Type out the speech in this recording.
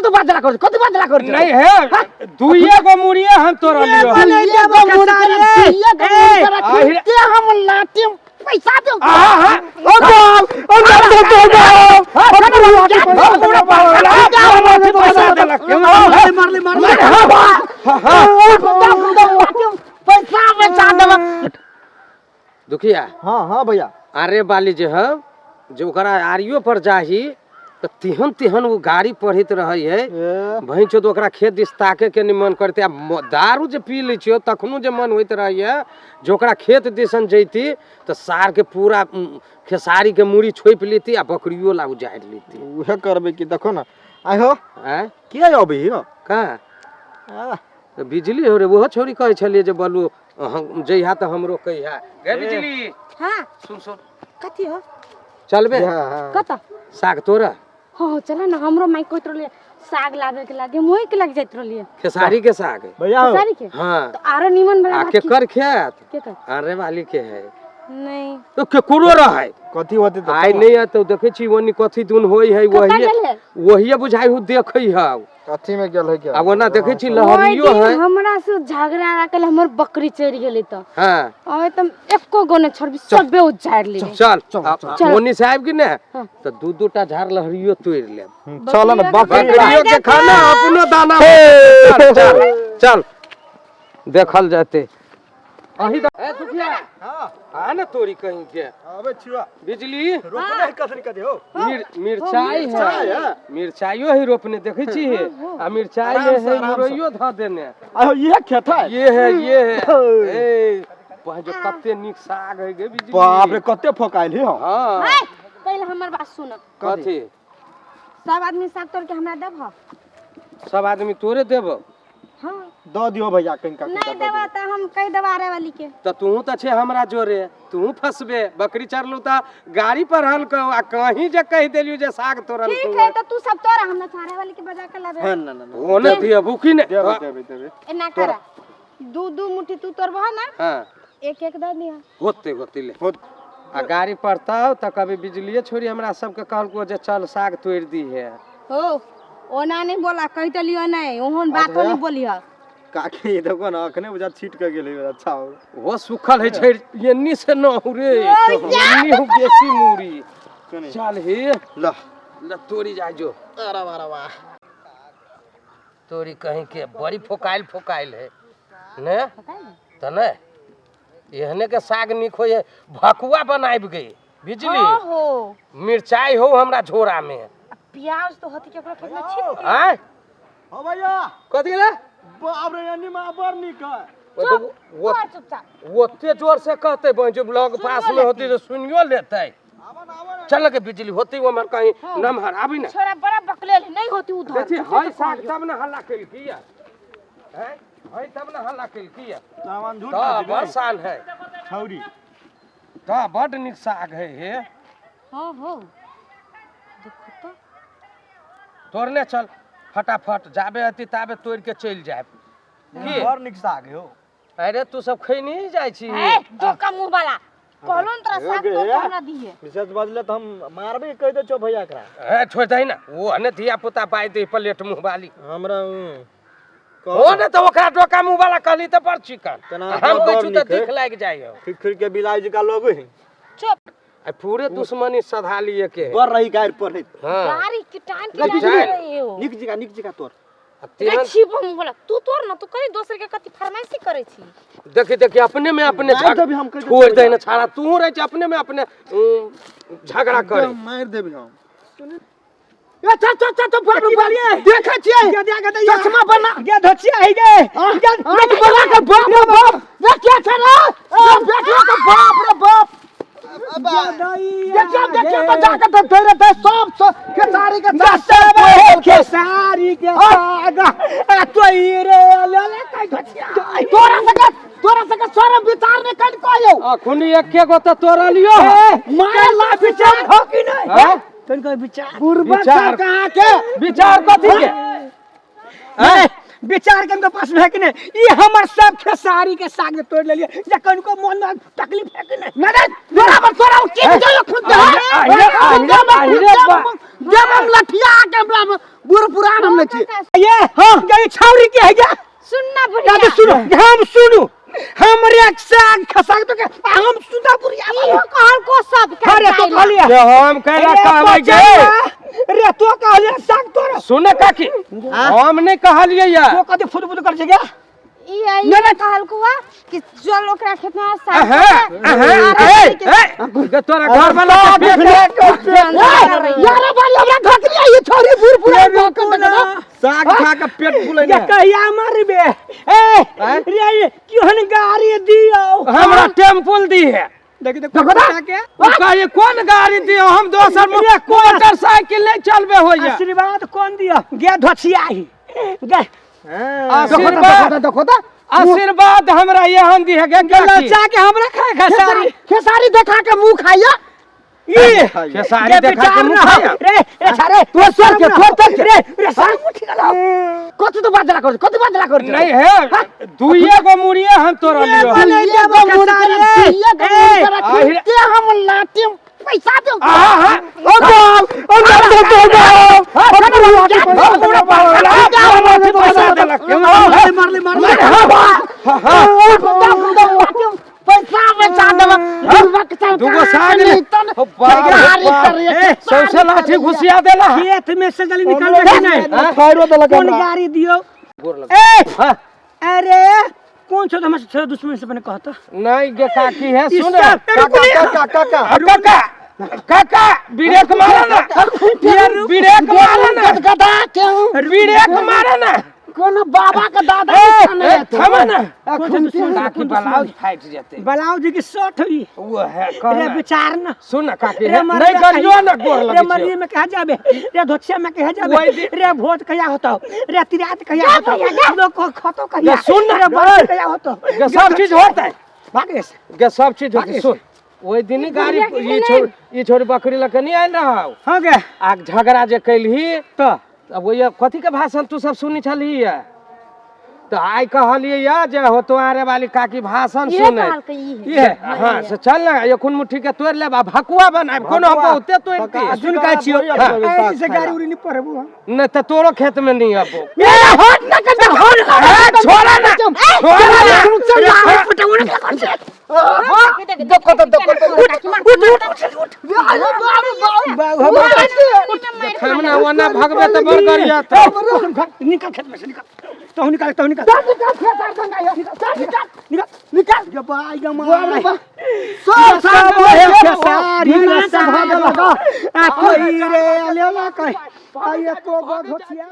कथी बात कर, कथी बात कर? नहीं है, दुइये गो मुड़िए हम तोरा लियो। दुइये गो मुड़ी तोरा, दुइये गो मुड़ी तोरा, आहिरे। के हम लाठी पैसा देब। आहा, ओ बाप, ओ बाप, ओ बाप, पूरा पागल, पैसा देलक। मारले मारले, पैसा पैसा देब। दुखिया। हाँ हाँ भैया। आरे बाली जे है, जे ओकरा आरियो पर जाही तऽ तिहन तिहन ओ गाड़ी पढ़ैत रहै है। भैं छौ तऽ ओकरा खेत दिस ताके के नहि मन करतै। आ दारू जे पी लै छियौ तखनो जे मन होइत रहैए जे ओकरा खेत दिसन जैती तऽ सारके पूरा खेसारीके मूड़ी छोपि लेती आ बकरियो ला उजाड़ि लेती। उहे करबै कि देखो ना आइ हो। आँय? के अबै हो? कहाँ? आह। तऽ बिजली हो रे, ओहो छौड़ी कहै छलियै जे बोलू हम जइहा तऽ हमरो कहिहा। गे बिजली। हाँ। सुन सुन। कथी हो? चलबे? हाँ। कतऽ? साग तोरा? हाँ चल ना, हमरो माई कहत रहलिए साग लाबे के लागे, मोहि के लग जाइत रहलिए। खेसारी के साग। भैया हो। खेसारी के? हाँ। तो आरो नीमन बना। आ केकर खेत? केकर? आरे वाली के है। नहीं। तो केकरो रहे। कथी होते तऽ? आइ नहीं है तो देखे छी ओनी कथी दुन होई है। कतऽ वही गेल है? वही बुझाई हूँ देखै है। कथी में गेल है क्या? आ ओना देखै छी ओहि लहरियो दिन है। हमरा से झगड़ा राखल, हमर बकरी चढ़ गेलै तऽ। हाँ। ओए त एको गो ने छोड़बी, सबे उजाड़ ले। चल चल। ओनी से आबि कि ने हाँ। तऽ दू दू टा झाड़ लहरियो तोड़ि लेब। चल ना बकरी। बकरियो के खाना अपनो दाना। चल चल चल देखल जाते। अही तऽ ए दुखिया। हां। आ ने तोरी कहीं के। अबे छिवा। बिजली। रोपने है कथनी कथी हो? मिरचाई मिरचाई है। है। मिरचाइयो ही रोपने देखै छी आ मिरचाई आराम में से, है आराम से। मुरैयो धऽ देने। आहो ये खेत है। ये है ये है। ए जो कते नीक साग है गे बिजली। बाप रे कते फोकाइल हो। हां। ए, पहिले हमर बात सुन। कथी? सब आदमी साग तोड़ के हमरा देबह? सब आदमी तोरे देबो? हाँ। दऽ दियो भैया कनिका। नहीं देबा तऽ हम कहि देबा आरे वाली के। तऽ तू तऽ छे हमरा जोरे, तू फंसबे। बकरी चरलू तऽ गाड़ी पर हलकौ आ कहीं जे कहि देलियौ जे साग तोड़ल। ठीक है तऽ तू सब तोड़, हमरा सारे वाली के बजा के लाबे। हां ना ना ना। ओने दियबू की ने? देबे देबे देबे। एना कर, दू दू मुट्ठी तू तोड़बह ना? हां। एक एक दऽ दिहा। होते होते ले। होत। आ गाड़ी पर तब तऽ कभी बिजलिए छोड़ी हमरा सबके कहलको जे चल साग तोड़ि दी है। हो ओना नहीं बोला, कहि देलियो नहीं, ओहन बातो नहीं बोलिह। काकी देखो ना अखने बुझा छीट के गेलै। अच्छा हो। वो सुखल है छै एन्नी से न हो रे, एन्नी हो बेसी मूरी। चल हे ल ल तोड़ी जाय जो। अरे वाह वाह। तोरी कहीं के बड़ी फोकाइल फोकाइल है ने त ने एहने के साग निक होय है। भकुआ बनाइब गई बिजली। हो मिरचाई हो हमरा झोरा में। प्याज तो हथी के ओकरा खेत में छिप। आय हो भैया। कथी रे? बाप रे एन्नी में बड़ नीक है। वो तोड़ चुपचाप। ओते जोर से कहते बहन जो लग पास में होती तो सुनियो लेते। चल के बिजली होती वो मर कहीं नमहर आबी ना। छोरा बड़ा बकलेल नहीं होती उधर। देखी हई साग तब ना हल्ला केलकी है। हैं हई तब ना हल्ला केलकी है। सामान झूठ तऽ बड़ साल है छौरी। तऽ बड नीक साग है हे। हां हो देखो तो। तोड़ने चल फटाफट, जाबे अती ताबे तोड़ के चलि जायब। की बड़ नीक साग हो। अरे तू सब खै नहीं जाइ छी। ए डोका मुंह वाला कहलो न तोरा साग तोड़ के हमरा दिए। विशेष बजले त हम मारबे कहि दे छौ भैया एकरा। ए छोड़ दही ना, ओ ने धिया पुता पाइ दे प्लेट मुंह वाली। हमरा ओ ने त ओकरा डोका मुंह वाला कहली त बड़ चिकन। तना हम बड़ कहै छु त नीक है। दिख लागि जाइ हो। खिर खिर के बिलाई जका लगै है। चुप। आ पूरे दुश्मनी सधा लिए के है। बड़ रही गारि पढ़ैत। हां। गाड़ी के टान के लग जा जाए। रहे हो। नीक जका नीक जका तोड़। आ तेहन छिप मुंह वाला तू तोड़ ना, तू कहीं दोसर के कथी फरमाइशी करै छी। देखी देखी अपने में अपने मारि देबी हम कहि छोड़ दे ना छाड़ा, तू रह छै अपने में अपने झगड़ा करे। मारि देबी हम। ए चल चल चल चल बाप रे देखै छियै चश्मा बना गे धचिया है गे। गे बना के बाप रे बाप रे के छै रे ए बेटिया के बाप रे बाप। देखियो देखियो तो जाके तो धरे दे सब खेसारी के साग खेसारी के साग आ तोई रे ले ले कहि धचिया। तोरा सके शरम विचार ने कन कहियो। अखुनी एके गो त तोड़लियो। मारे ला विचार हो कि नहीं? हैं? तनिको विचार। बुरबक विचार। कहाँ के विचार कथी के? हैं? विचार के उनके पास है कि नहीं? ई हमर सब खेसारी के साग तोड़ लेलिए जे कनको मन में तकलीफ है कि नहीं? नहीं नहीं बराबर तोरा की जायो खुद दे। आहिरे, आहिरे, आहिरे, बा। जब हम लठिया के हमरा में बुढ़ पुरान हम सुनै छी। ये हां गई छौरी के है जा। सुनना बुढ़िया। दादी सुनो, हम सुनू, हमरे साग खसा तो के हम सुना बुढ़िया। इहो कहल को सब के। अरे तो कहलिए जे हम कहला कहबै गे। रे तो कहलिए साग तोरा। सुन काकी, हम नहीं कहलिए या। तो कथि फुट फुट कर छै गे? ई ई कहल कुआ कि चल ओकरा खेत में साग। ए ए तोरा घर वाला के पेट यार बाली हमरा ढकलिया ई छोरी बुर बुरा ढकल साग खा के पेट फूलै ये कहिया मारबे? ए रे केहन गाड़ी दियो? हमरा टेम्पुल दी है। देखि देखो के ओ कहे कोन गाड़ी दियो? हम दोसर मोटरसाइकिल नहीं चलबे होइया। आशीर्वाद कोन दियो? गे धोछियाही गे। आशीर्वाद देखो त आशीर्वाद हमरा एहन दी है गे काकी। लचा के हमरा खाए खेसारी। खेसारी देखा के मुंह खाइया। ई खेसारी देखा के मुंह खाइया। रे रे छारे तोर सर के तोर सर के रे रे साग उठ गेल। कथि तो बाजला कर, कथि बाजला कर? नहीं है, दुइए गो मुड़िए हम तोरा लियो। दुइए गो मुड़ी के हम लाठी पैसा दे। आहा ओ बाप ओ बाप ओ बाप पैसा देलक। मारले मारले पैसा पैसा देब दुगो साग ले। सौसे लाठी घुसिया देला। खेत में से जल्दी निकालबे कि नहीं? फायरो देलक। कोन गाड़ी दियो? ए अरे कौन छो हमर से दुश्मन से बने कहता? नहीं गे काकी है सुन। काका काका काका काका ब्रेक मारा ना, ब्रेक मारा ना, गदा के ब्रेक मारा ना। कोनो बाबा के दादा ए थमा ना। काकी ब्लाउज फाट जेते। ब्लाउज की शर्ट हुई वो है रे विचार ना। सुन काकी नहीं करियो ना गोर लगे। रे मरी में कहा जाबे? रे धोछिया में कहा जाबे? रे भोज कहिया होतो? रे तिरात कहिया होतो? लोग को खतो कहिया? सुन रे बरस कहिया होतो? गे सब चीज होता है भागेस गे सब चीज होते। सुन ओइ दिन गाड़ी ई छोड़ बकरी लके नहीं आयल रहा। हां गे आ झगड़ा जे कैलही त अब वही कथी के भाषण तू सब सुनी छलही है? तो आई कहलिए या जे हो तुम्हारे वाली काकी भाषण सुने ये हां से चल ना एखन मुट्ठी के तोड़ लेब आ भकुआ बनाब कोनो हम बहुते तोड़ती। सुन का छियो ऐसे गाड़ी उड़ी नहीं पड़बू हम। नहीं त तोरो खेत में नहीं आबो। ए हट ना कर हट छोड़ा ना छोड़ा ना देखो त देखो उठ उठ उठ अरे बाप बाप हमना ओना भगबे त बड़ गरिया त निकल खेत में से निकल। तो निकल तो निकल निकल निकल निकल जब आई गमा सब सब खेसारी आ कोई रे लेला कह आई को गो धोछिया।